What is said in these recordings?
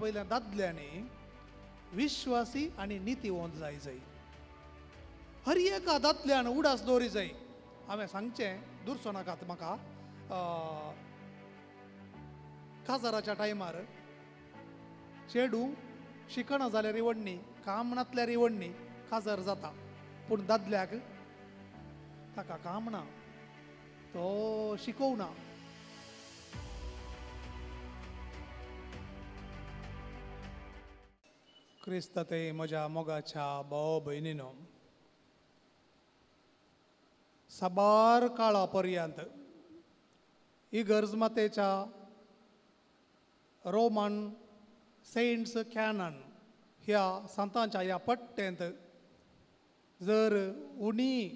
पयल्या दादल्यांनी विश्वासी आनी नितीवंत जाय जाय. हर एका दादल्यान उडास दवरी जाय. हांवें सांगचें दुरसो नाकात म्हाका. काजाराच्या टायमार चेडूं शिकना जाल्यार रिवडणी, काम नातल्यार रिवडणी काजार जाता, पूण दादल्याक ताका काम ना, तो शिकोवना. क्रिस्त ते म्हज्या मोगाच्या भाव भयणीनो, साबार काळा पर्यंत इगर्ज मातेच्या रोमन सेंट्स कॅनन ह्या सांतांच्या ह्या पट्टेंत जर उणी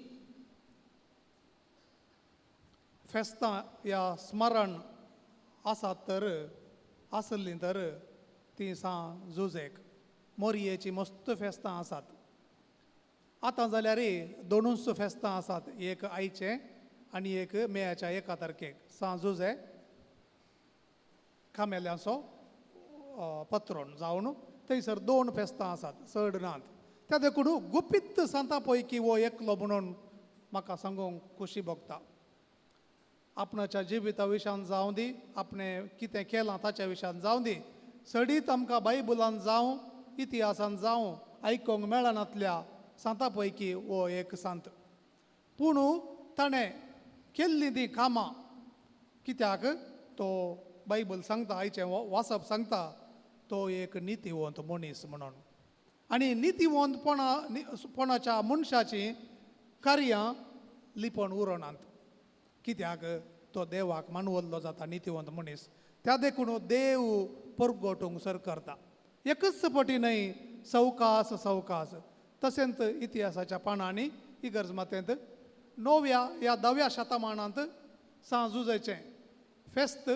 फेस्तां ह्या स्मरण आसात तर आसलीं तर तीं सां जुजेक मोरयेची मस्त फेस्तां आसात. आतां जाल्यार दोनूच फेस्तां आसात, एक आयचें आनी एक मेयाच्या एका तारखेक. सां जुजे कामेल्यांचो पत्रोन जावन थंयसर दोन फेस्तां आसात, चड नात. त्या देखून गुपीत सांता पैकी हो एकलो म्हणून म्हाका सांगूंक खोशी भोगता. आपणाच्या जिविता विशयान जावं दी, आपणें कितें केलां ताच्या विशयान जावं दी, चडीत आमकां बायबलान जावं इतिहासान जावं आयकूंक मेळनातल्या सांता पैकी हो एक सांत. पूण ताणें केल्लीं तीं कामां कित्याक तो बायबल सांगता, आयचें वाचप सांगता, तो एक नितीवंत मनीस म्हणून. आनी नितीवंतपणाच्या मनशाचीं कार्यां लिपोवन उरनात, कित्याक तो देवाक मानवल्लो जाता नितीवंत मनीस. त्या देखून देव परगटूंक सर करता, एकच पटी न्हय, सवकास सवकास. तशेंच इतिहासाच्या पानांनी इगर्ज मातेंत णव्या या धाव्या शतमानांत सां जुजेचें फेस्त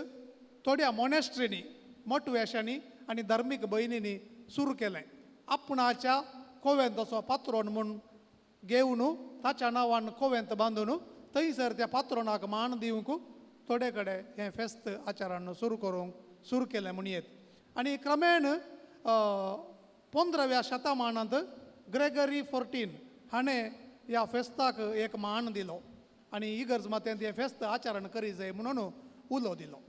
थोड्या मोनेस्ट्रींनी, मोटवेशांनी आनी धार्मीक भयणींनी सुरू केलें. आपणाच्या कोवेंताचो पात्रोन म्हूण घेवन ताच्या नांवान कोवेंत बांदून थंयसर त्या पात्रोनाक मान दिवंक थोडे कडेन हें फेस्त आचारान सुरू करूंक सुरू केलें म्हणयेत. आनी क्रमेण 15व्या शतमानांत ग्रेगरी 14 हाणें ह्या फेस्ताक एक मान दिलो आनी इगर्ज मातेंत हें फेस्त आचरण करी जाय म्हणून उलो दिलो.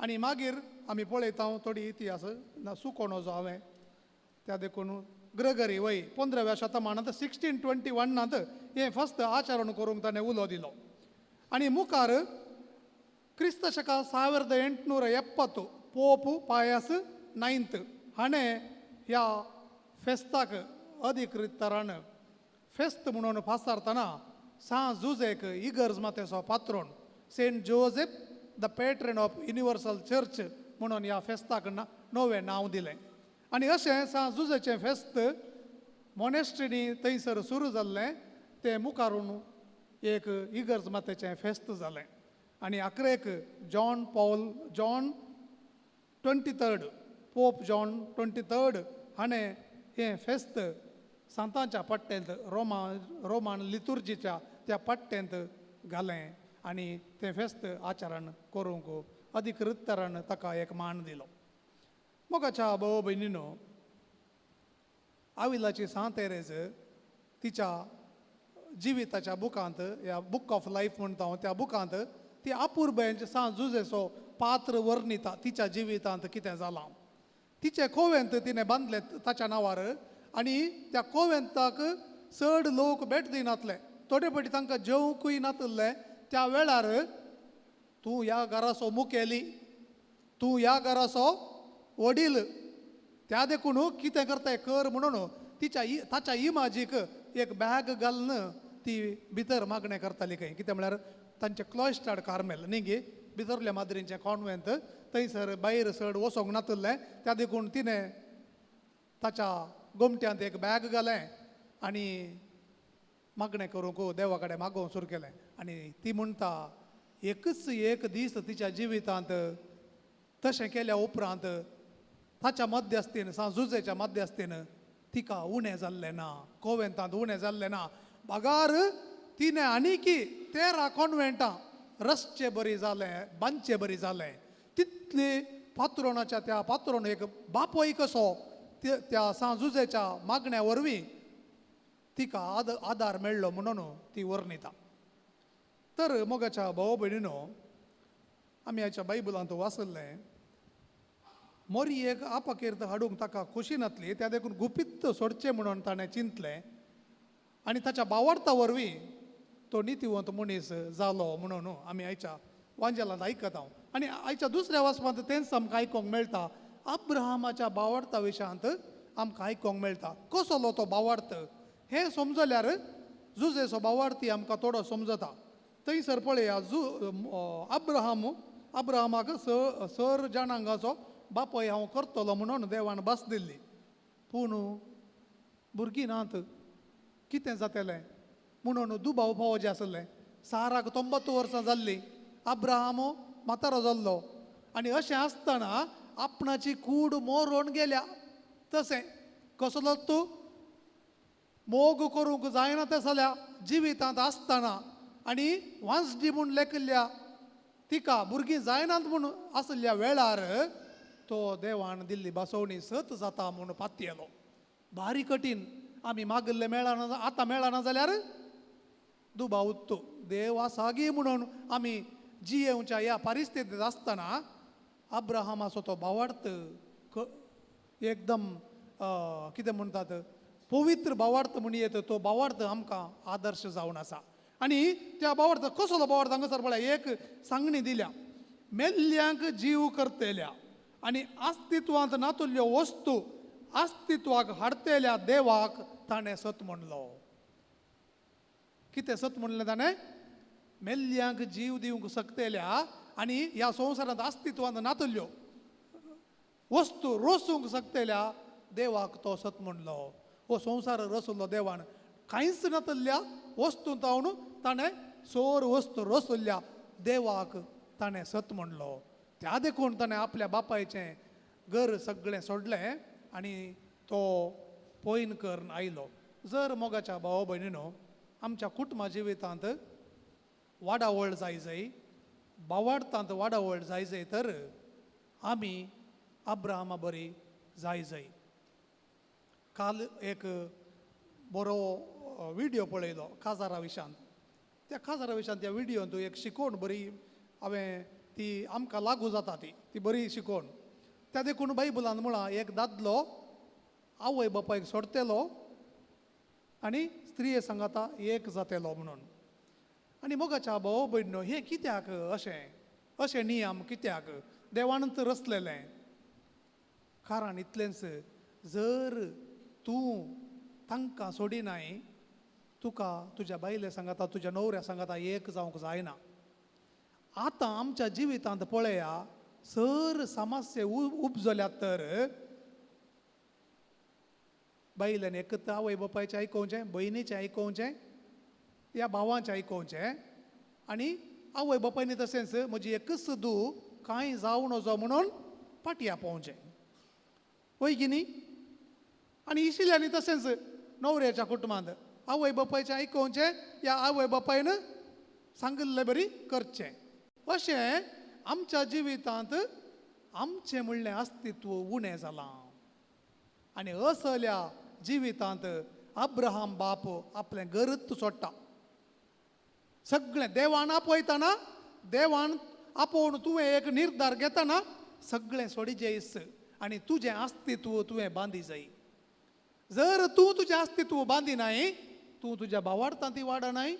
आनी मागीर आमी पळयता थोडी इतिहास ना सुकोणो जो हांवें त्या देखून ग्रेगरी वय 15व्या शतमानांत 1621 हें फेस्त आचरण करूंक ताणें उलो दिलो. आनी मुखार क्रिस्त शका 1870 पोप पायस 9 हाणें ह्या फेस्ताक अधिकृत तरान फेस्त म्हणून फासारतना सां जुजेक इगर्ज मातेचो पात्रोन Saint Joseph the patron of universal church म्हणून ह्या फेस्ताक नवें नांव दिलें. आनी अशें सां जुजेचें फेस्त मोनेस्ट्रींनी थंयसर सुरू जाल्लें, तें मुखारून एक इगर्ज मातेचें फेस्त जालें. आनी आखरेक John 23rd, pope John 23rd हाणें हें फेस्त सांतांच्या पट्टेंत रोमान लितुर्जीच्या त्या पट्टेंत घालें आनी तें फेस्त आचरण करूंक अधिकृत तरान ताका एक मान दिलो. मोगाच्या भाव भयणीनो, आविलाची सांत तेरेज तिच्या जिविताच्या बुकांत, ह्या बूक ऑफ लायफ म्हणटा हांव त्या बुकांत, ती अपुरबायेचे सां जुजेचो पात्र वर्णिता. तिच्या जिवितांत कितें जालां, तिचें कोवेंत तिणें बांदलें ताच्या नांवार आनी त्या कोवेंताक चड लोक भेट दिनातले, थोडे पटी तांकां जेवंकूय नातले. त्या वेळार तूं ह्या घराचो मुखेली, तूं ह्या घराचो वडील, त्या देखून कितें करताय कर म्हणून तिच्या ताच्या इमाजीक एक बॅग घालून ती भितर मागणें करताली खंय. कितें म्हळ्यार तांचें क्लॉयस्टर्ड कार्मेल न्ही गे, भितरल्या माद्रींचें कॉन्वेंत, थंयसर भायर चड वचोंक नातलें. त्या देखून तिणें ताच्या गोमट्यांत एक बॅग घालें आनी मागणें करूंक देवा कडेन मागोवंक सुरू केलें. आनी ती म्हणटा एकच एक दीस तिच्या जिवितांत तशें केल्या उपरांत ताच्या मध्यस्थीन, सां जुजेच्या मध्यस्थीन तिका उणें जाल्लें ना, कोवेंतांत उणें जाल्लें ना. बगार तिणें आनीकी 13 कॉन्वेंटां रसचे बरी जालें, बांदचे बरी जालें, तितली पात्रोणाच्या त्या पात्रोण एक बापोय कसो त्या सांत जुजेच्या मागण्या वरवीं तिका आदार मेळ्ळो म्हणून ती वर्णिता. तर मोगाच्या भाव भयणीनो, आमी आयच्या बायबलांत वाचल्लें मोरयेक आपकीर्त हाडूंक ताका खोशी नासली, त्या देखून गुपीत सोडचें म्हणून ताणें चिंतलें आनी ताच्या बावार्था वरवीं तो नितीवंत मनीस जालो म्हणून आमी आयच्या वांजेलांत आयकता. आनी आयच्या दुसऱ्या वाचपांत तेंच आमकां आयकूंक मेळटा. अब्राहमाच्या बावार्था विशयांत आमकां आयकूंक मेळटा. कसलो तो बावार्थ हें समजल्यार जुजेचो बावार्थी आमकां थोडो समजता. थंयसर पळया अब्राहम अब्राहमाक सर जाणांगाचो बापय हांव करतलो म्हणून देवान भास दिल्ली. पूण भुरगीं नात, कितें जातलें म्हणून दुबाव पावो जे आसलें. साराक 90 वर्सां जाल्लीं, अब्राहम म्हातारो जाल्लो आनी अशें आसतना आपणाची कूड मोरोन गेल्या. तशें कसलो तूं मोग करूंक जायना तसल्या जिवितांत आसतना आनी वांसडी म्हूण लेखिल्ल्या तिका भुरगीं जायनात म्हूण आसल्या वेळार तो देवान दिल्ली बसवणी सत जाता म्हूण पातयेलो. भारी कठीण आमी मागिल्लें मेळना, आतां मेळना जाल्यार दुबाव उत्तो. देव आसा गी म्हणून आमी जियेवच्या ह्या परिस्थितींत आसतना अब्राहमाचो तो भावार्थ एकदम कितें म्हणटात पवित्र भावार्थ म्हण येता. तो भावार्थ आमकां आदर्श जावन आसा. आनी त्या भावार्थ कसलो भावार्थ हांगासर पळय एक सांगणी दिल्या, मेल्ल्यांक जीव करतल्या आनी अस्तित्वांत नातुल्ल्यो वस्तू अस्तित्वाक हाडतेल्या देवाक ताणें सत म्हणलो. कितें सत म्हणलें ताणें? मेल्ल्यांक जीव दिवंक शकतेल्या आनी ह्या संवसारांत अस्तित्वांत नातुल्ल्यो वस्तू रोसूंक शकतेल्या देवाक तो सत म्हणलो. हो संवसार रसुल्लो देवान कांयच नातल्ल्या वस्तू जावन ताणें सोर वस्तू रसुल्ल्या देवाक ताणें सत म्हणलो. त्या देखून ताणें आपल्या बापायचें घर सगळें सोडलें आनी तो पयन करून आयलो. जर मोगाच्या भाव भयणीनो, आमच्या कुटुंबा जिवितांत वाडावळ जाय जाय, बावाडतांत वाडावळ जाय जाय तर आमी अब्राहमा बरी जाय जाय. काल एक बरो विडियो पळयलो काजारा विशांत. त्या काजारा विशांत त्या विडियोंत एक शिकवण बरी हांवें ती आमकां लागू जाता ती ती बरी शिकवण. त्या देखून बायबलान म्हळां एक दादलो आवय बापायक सोडतेलो आनी स्त्रिये सांगाता एक जातेलो म्हणून. आनी मोगाच्या भाव भयणीनो, हें कित्याक अशें अशें नियम कित्याक देवानच रचलेलें? कारण इतलेंच, जर तूं तांकां सोडिनाय तुका तुज्या बायले सांगाता तुज्या न्हवऱ्या सांगाता एक जावंक जायना. आतां आमच्या जिवितांत पळया सर समस्या उपजल्यात तर बायल्यान एकत आवय बापायचें आयकोवचें, भयणीचें आयकोवचें, या भावाचें आयकोवचें आनी आवय बापायनी तशेंच म्हजी एकच धूव कांय जावं नजो म्हणून पाटी आपोवचें, वय की न्ही? आनी इशिल्ल्यांनी तशेंच न्हवऱ्याच्या कुटुंबांत आवय बापायचें आयकोवचें या आवय बापायन सांगिल्ले बरी करचें. अशें आमच्या जिवितांत आमचें म्हणलें अस्तित्व उणें जालां. आनी असल्या जिवितांत अब्राहम बाप आपलें गरत सोडटा. सगळें देवान आपयतना, देवान आपोवन तुवें एक निर्धार घेतना सगळें सोडी जायस आनी तुजें अस्तित्व तुवें बांदी जाय. जर तूं तुजें अस्तित्व बांदिनाय, तूं तुज्या भावार्थांत वाडनाय,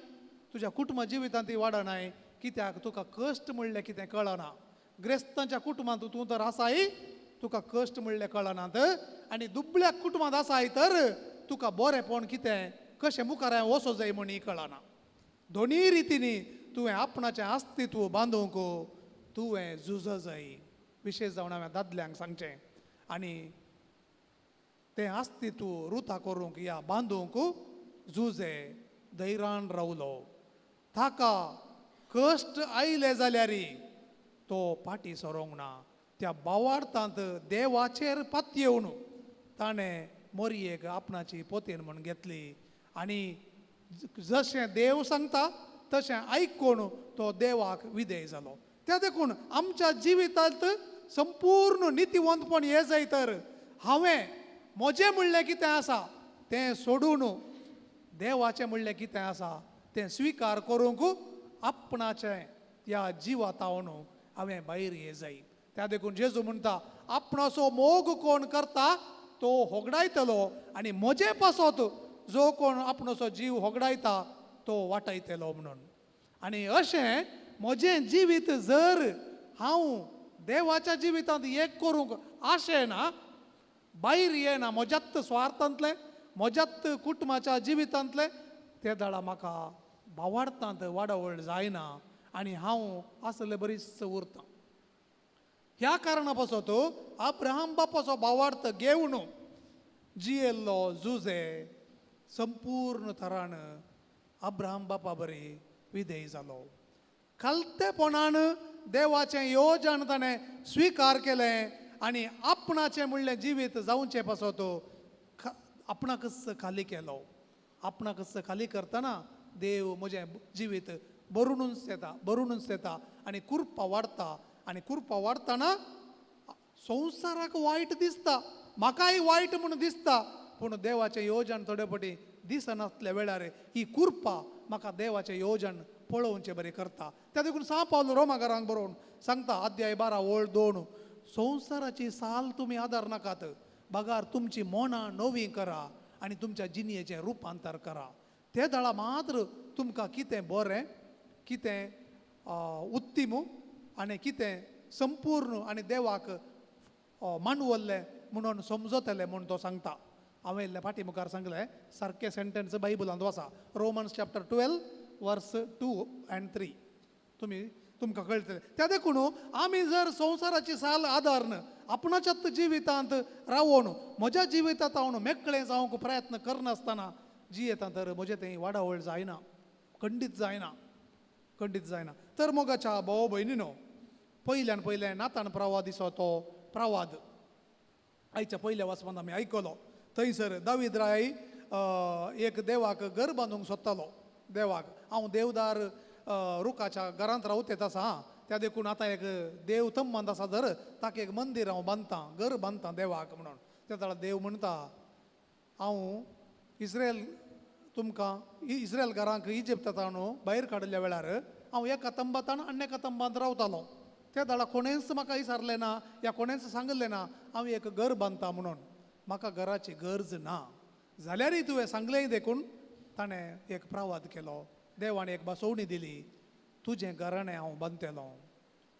तुज्या कुटुंब जिवितांत वाडनाय. कित्याक तुका कश्ट म्हणलें कितें कळना. ग्रेस्तांच्या कुटुंबांत तूं तर आसाय, तुका कश्ट म्हणलें कळनात. आनी दुबळ्या कुटुंबांत आसाय तर तुका बरेंपण कितें कशें मुखार वचो जाय म्हूण कळना. दोनूय रितींनी तुवें आपणाचें अस्तित्व बांदूंक तुवें झुज जाय. विशेश जावन हांवें दादल्यांक सांगचें आनी तें अस्तित्व रुता करूंक या बांदूंक झुजे धैर्यान रावलो. ताका कश्ट आयले जाल्यार तो पाटी सरोंक ना. त्या बावार्थांत देवाचेर पातयेवन ताणें मोरयेक आपणाची पोतेन म्हूण घेतली आनी जशें देव सांगता तशें आयकून तो देवाक विधेय जालो. त्या देखून आमच्या जिवितांत संपूर्ण नितीवंतपण ये जाय तर हांवें म्हजें म्हणलें कितें आसा तें सोडून देवाचें म्हणलें कितें आसा तें स्विकार करूंक आपणाचें त्या जिवा तावन हांवें भायर ये जाय. त्या देखून जेजू म्हणटा आपणाचो मोग कोण करता तो होगडायतलो आनी म्हजे पासत जो कोण आपणाचो जीव होगडायता तो वाटायतलो म्हणून. आनी अशें म्हजें जिवीत जर हांव देवाच्या जिवितांत एक करूंक आशें ना, भायर येना म्हज्यात स्वार्थांतलें, म्हज्यात कुटुंबाच्या जिवितांतलें, ते दाडा म्हाका भावार्थांत वाडावळ जायना आनी हांव आसले बरीच उरता. ह्या कारणा पासत अब्राहम बापाचो भावार्थ घेवन जियेल्लो जुजे संपूर्ण थरान अब्राहम बापा बरी विधेय जालो. खालतेपणान देवाचें योजन ताणें स्विकार केलें आनी आपणाचें म्हणलें जिवीत जावचें पासत आपणाकच खाली केलो. आपणाकच खाली करतना देव म्हजें जिवीत भरुनूच येता, भरुनूच येता आनी कुरपा वाडटा. आनी कुरपा वाडटना संवसाराक वायट दिसता, म्हाकाय वायट म्हूण दिसता, पूण देवाचें योजन थोडे फावटी दिसनासल्या वेळार ही कुरपा म्हाका देवाचें योजन पळोवचें बरें करता. त्या देखून सां पावल रोमाकारांक बरोवन सांगता अध्याय 12 ओळ 2, संवसाराची साल तुमी आदार नाकात, बगार तुमची मनां नवीं करा आनी तुमच्या जिणयेचें रुपांतर करा. ते दळा मात्र तुमकां कितें बरें, कितें उत्तीम आनी कितें संपूर्ण आनी देवाक मांडवल्लें म्हणून समजतलें म्हूण तो सांगता. हांवें इल्लें फाटी मुखार सांगलें सारकें सेंटेन्स बायबलांत आसा, रोमन्स चॅप्टर 12 वर्स 2 आनी 3, तुमी तुमकां कळटलें. त्या देखून आमी जर संवसाराची साल आदारन आपणाच्याच जिवितांत रावोन म्हज्या जिवितांत हांव मेकळें जावंक प्रयत्न करनासतना जियेता तर म्हजें तें वाडावळ जायना, खंडीत जायना, खंडीत जायना. तर मोगाच्या भाव भयणीनो, पयल्यान पयलें नातान प्रवादिचो तो प्रवाद आयच्या पयल्या वाचपांत आमी आयकलो. थंयसर दावीद राय एक देवाक घर बांदूंक सोदतालो. देवाक हांव देवदार रुखाच्या घरांत रावतेत आसा आं, त्या देखून आतां एक देव तंबांत आसा जर ताका एक मंदीर हांव बांदतां, घर बांदतां देवाक म्हणून. त्या वेळार देव म्हणटा हांव इस्रायल तुमकां इस्रायल घरांक इजिप्तांत भायर काडिल्ल्या वेळार हांव एका तंबांत आनी एका तंबांत रावतालो. त्या वेळार कोणेंच म्हाका विचारलें ना या कोणेंच सांगलें ना हांव एक घर बांदता म्हणून, म्हाका घराची गरज ना. जाल्यारय तुवें सांगलें देखून ताणें एक प्रवाद केलो. देवान एक बसवणी दिली, तुजें घराणें हांव बांदतलो,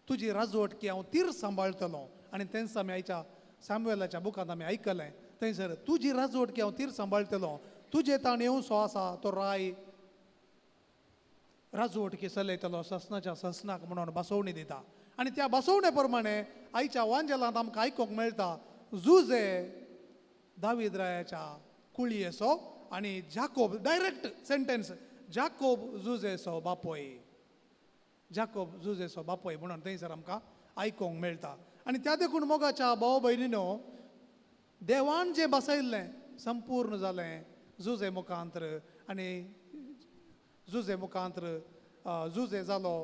तुजी राजवटकी हांव तीर सांबाळटलो. आनी तेंच आमी आयच्या सॅम्युएलाच्या बुकांत आमी आयकलें, थंयसर तुजी राजवटकी हांव तीर सांबाळटलो, तुजे ताण येवचो आसा तो राय राजवटकी चलयतलो ससनाच्या ससनाक म्हणून बसवणी दिता. आनी त्या बसवणे प्रमाणे आयच्या वांजेलांत आमकां आयकूंक मेळटा जुजे दावीद रायाच्या कुळयेचो आनी जाकोब, डायरेक्ट सेंटेन्स, जाकोब जुजेचो बापोय, जाकोब जुजेचो बापोय म्हणून थंयसर आमकां आयकूंक मेळटा. आनी त्या देखून मोगाच्या भाव भयणीनो, देवान जें बसयल्लें संपूर्ण जालें जुजे मुखांत्र. आनी जुजे मुखांत्र जुजे जालो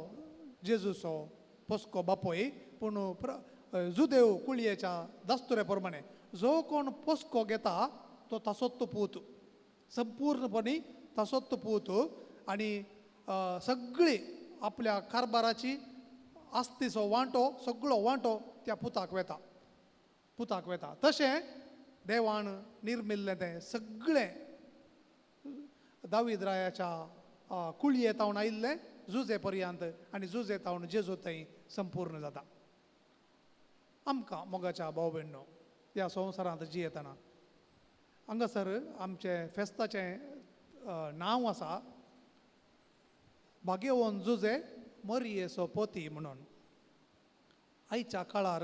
जेजूचो पोसको बापोय. पूण जुदेव कुळयेच्या दस्तुरे प्रमाणे जो कोण पोसको घेता तो तसोच तो पूत, संपूर्णपणी तसोच तो पूत. आनी सगळी आपल्या कारभाराची आस्तीचो वांटो, सगळो वांटो त्या पुताक वेता, पुताक वेता. तशें देवान निर्मिल्लें तें सगळें दावीद रायाच्या कुळये तावन आयिल्लें जुजे पर्यंत आनी जुजे तावन जेजू थंय संपूर्ण जाता. आमकां मोगाच्या भाव भयणो ह्या संवसारांत जियेतना हांगासर आमचें फेस्ताचें नांव आसा भाग्यवन जुजे मरियेचो पोती म्हणून. आयच्या काळार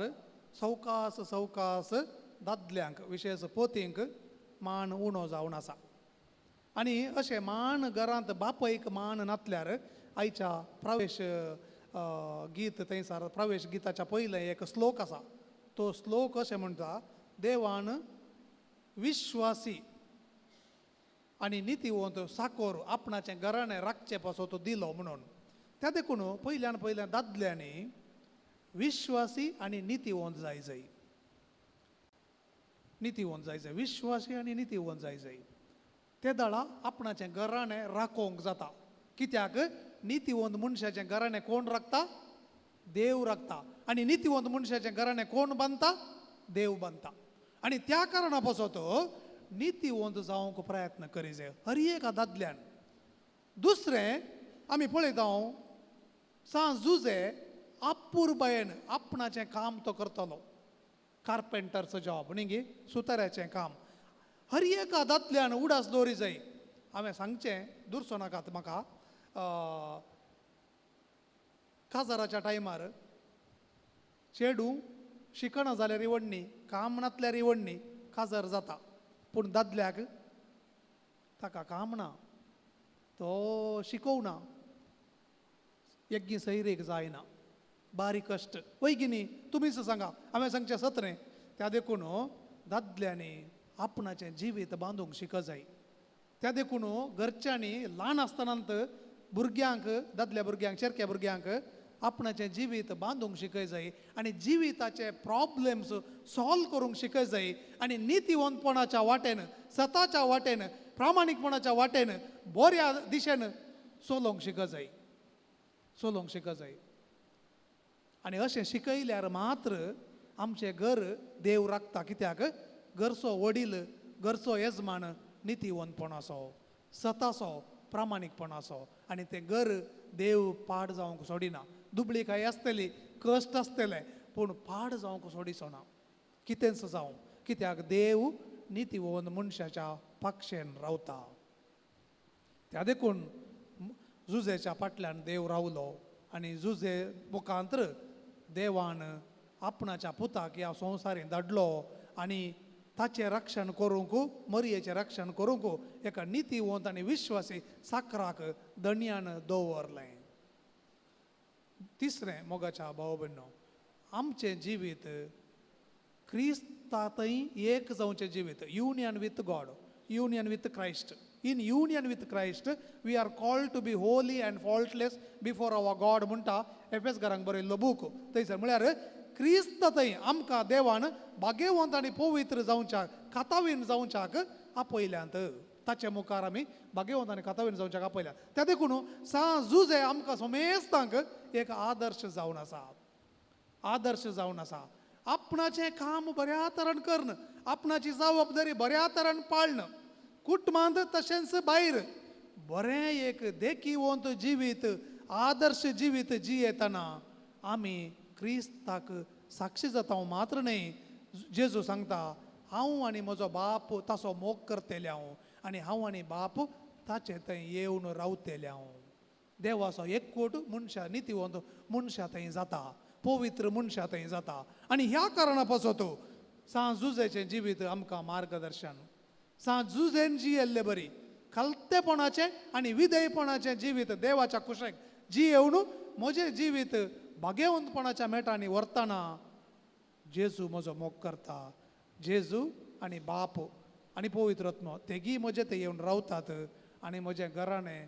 सवकास सवकास दादल्यांक विशेश पोतींक मान उणो जावन आसा. आनी अशें मान घरांत बापयक मान नातल्यार आयच्या प्रवेश गीत थंयसर प्रवेश गिताच्या पयलें एक श्लोक आसा, तो श्लोक अशें म्हणटा, देवान विश्वासी आनी नितीवंत साकोर आपणाचें घराणें राखचें पासत तो दिलो म्हणून. त्या देखून पयल्यान पयल्या दादल्यांनी विश्वासी आनी नितीवंत जाय जाय, नितीवंत जाय जाय, विश्वासी आनी नितीवंत जाय जाय. ते दळा आपणाचें घराणें राखोवंक जाता. कित्याक नितीवंत मनशाचें घराणें कोण राखता? देव राखता. आनी नितीवंत मनशाचें घराणें कोण बांदता? देव बांदता. आनी त्या कारणा पासत नितीवंत जावंक प्रयत्न करी जाय हर एका दादल्यान. दुसरें आमी पळयता सांत जुजे अपुरबायेन आपणाचें काम तो करतलो, कार्पेंटरचो जॉब न्ही गे, सुताऱ्याचें काम. हर एका दादल्यान उडास दवरी जाय. हांवें सांगचें दुरसो नाकात म्हाका, काजाराच्या टायमार चेडूं शिकना जाल्यार रिवण्णी, काम नातल्यार रिवण्णी, काजार जाता. पूण दादल्याक ताका काम ना, तो शिकोवना, यज्ञ सैरेक जायना, बारीक कश्ट. वय की न्ही? तुमीच सांगा, हांवें सांगचें सत्रें. त्या देखून दादल्यांनी आपणाचें जिवीत बांदूंक शिक जाय. त्या देखून घरच्यांनी ल्हान आसतनांत भुरग्यांक, दादल्या भुरग्यांक, चेरक्या भुरग्यांक आपणाचें जिवीत बांदूंक शिकय जाय आनी जिविताचे प्रॉब्लेम्स सॉल्व करूंक शिकय जाय. आनी नितीवंतपणाच्या वाटेन, सताच्या वाटेन, प्रामाणीकपणाच्या वाटेन, बऱ्या दिशेन चलोवंक शिक जाय, चलोवंक शिक जाय. आनी अशें शिकयल्यार मात्र आमचें घर देव राखता. कित्याक घरचो वडील, घरचो येजमान नितीवंतपणाचो, सताचो, प्रामाणीकपणाचो, आनी तें घर देव पाड जावंक सोडिना. दुबळी आसतली, कश्ट आसतले, पूण पाड जावंक सोडिचो ना, कितेंच जावं. कित्याक देव नितीवंत मनशाच्या पाक्षेन रावता. त्या देखून जुजेच्या फाटल्यान देव रावलो आनी जुजे मुखांत्र देवान आपणाच्या पुताक ह्या संवसारीन धाडलो आनी ताचें रक्षण करूंक, मरयेचें रक्षण करूंक एका नितीवंत आनी विश्वासी साकराक दणयान दवरलें. तिसरें, मोगाच्या भाव भयणो, आमचें जिवीत क्रिस्तांतय एक जावचें जिवीत, union with God, union with Christ. In union with Christ we are called to be holy and faultless before our God म्हणटा एफएस घरांक बरयल्लो बूक. थंयसर म्हळ्यार क्रिस्त थंय आमकां देवान भाग्यवंत आनी पवित्र जावच्याक, खातावीन जावच्याक आपयल्यांत. ताचे मुखार आमी भाग्यवंत आनी खातावीन जावच्याक आपयल्यात. त्या देखून सांत जुजे आमकां समेस्तांक एक आदर्श जावन आसा, आदर्श जावन आसा. आपणाचें काम बऱ्या तरान करण, आपणाची जबाबदारी बऱ्या तरान पाळण, कुटुंबांत तशेंच भायर बरें एक देखीवंत जिवीत, आदर्श जिवीत जियेतना आमी क्रिस्ताक साक्षी जाता मात्र न्हय. जेजू सांगता, हांव आनी म्हजो बाप ताचो मोग करतले हांव, आनी हांव आनी बाप ताचे थंय येवन रावतले हांव. देवाचो एकवट मनशां, नितीवंत मनशां थंय जाता, पवित्र मनशां थंय जाता. आनी ह्या कारणा पासत सांत जुजेचें जिवीत आमकां मार्गदर्शन. सांत जुजेन जियेल्ले बरी खालतेपणाचें आनी विधेयपणाचें जिवीत देवाच्या कुशेक जियेवन म्हजें जिवीत भाग्यवंतपणाच्या मेटांनी व्हरतना जेजू म्हजो मोग करता. जेजू आनी बाप आनी पवित्र आत्मो तेगी म्हजे ते येवन रावतात आनी म्हजें घराणें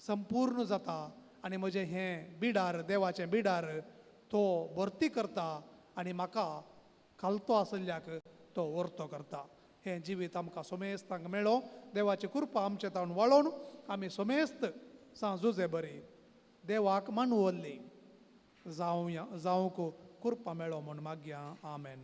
संपूर्ण जाता आनी म्हजें हें बिडार, देवाचें बिडार तो भरती करता आनी म्हाका खालतो आशिल्ल्याक तो वर्तो करता. हें जिवीत आमकां सोमेस्तांक मेळो. देवाची कृपा आमचे तावन वाळोवन आमी सोमेस्त सांत जुजे बरी देवाक मानवल्ली जावया, जावंक कृपा मेळो म्हूण मागया. आमेन.